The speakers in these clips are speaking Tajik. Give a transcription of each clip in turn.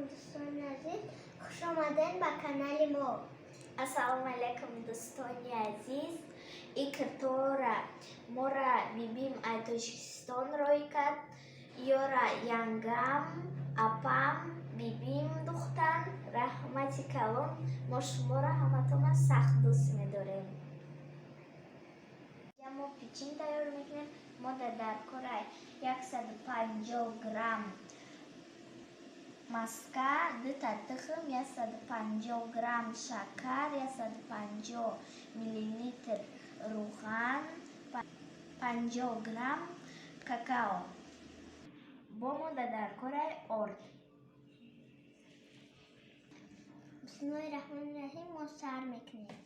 Дӯстони азиз, хуш омадед ба канали мо. Ассалому алайкум, дӯстони азиз. И киртора мора бибим ай Тоҷикистон рой кард. Ёра янгам, апам, бибим духтан. Раҳмати калон, мо шуморо ҳаматона сахт дӯст медорем. Мо печин тайёр мекунем. Мо дар корай 150 грамм маска, дута тухм, 150 грамм шакар, 150 миллилитр рӯған, 50 грамм какао. Бо мо дар корай орд. Бисмиллоҳи раҳмони раҳим, мо сар мекунем.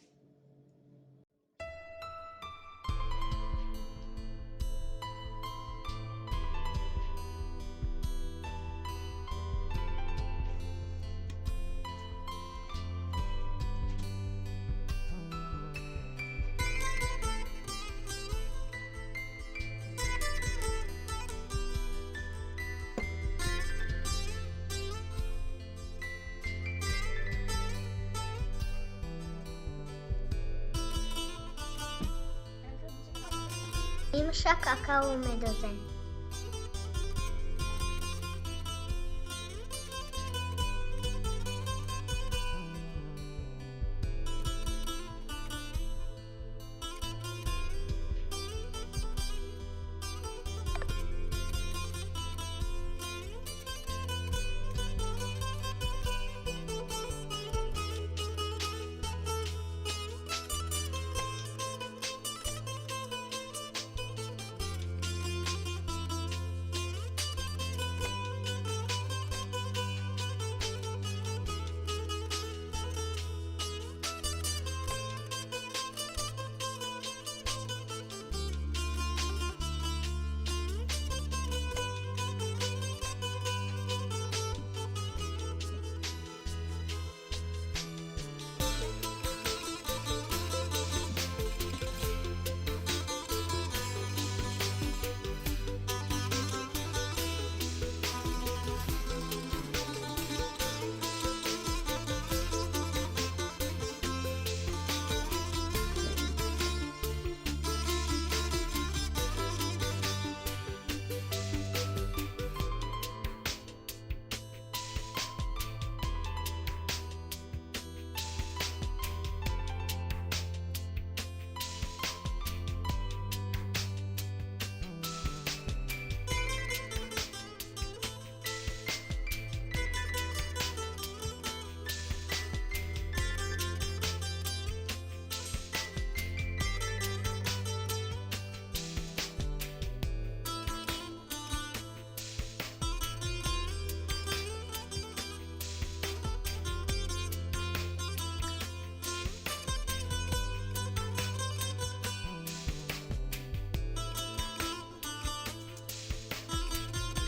Нимша какао медозем.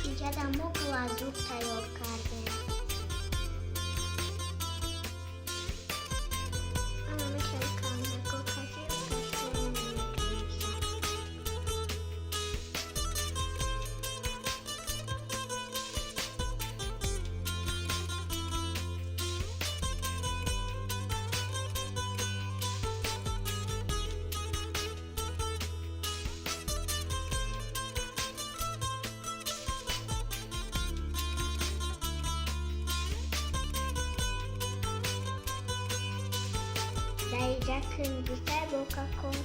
Инҷа мо глазур тайёр кардем. Ана мехел камнако кати кашта мекунем. Дар инҷа кунҷита бо кокос.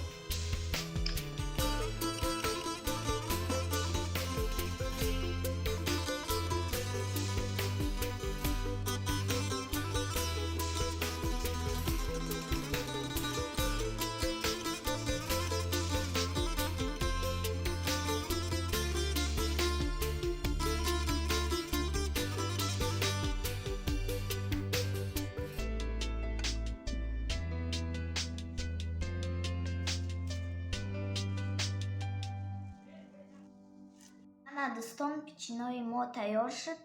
Ана, дӯстон, печинои мо тайёр шуд.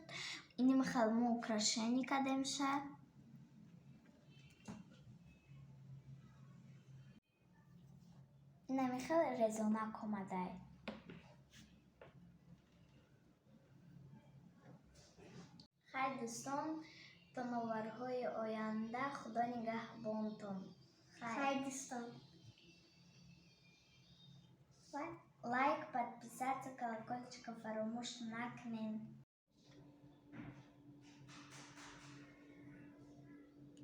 Иним хел мо украшение кардем ша. Инами хел резонак омадай. Хай, дӯстон, то наварҳои оянда Худо нигаҳбонтон. Хай, дӯстон. Лайк, подписаться, колокольчика фаромӯш накунед.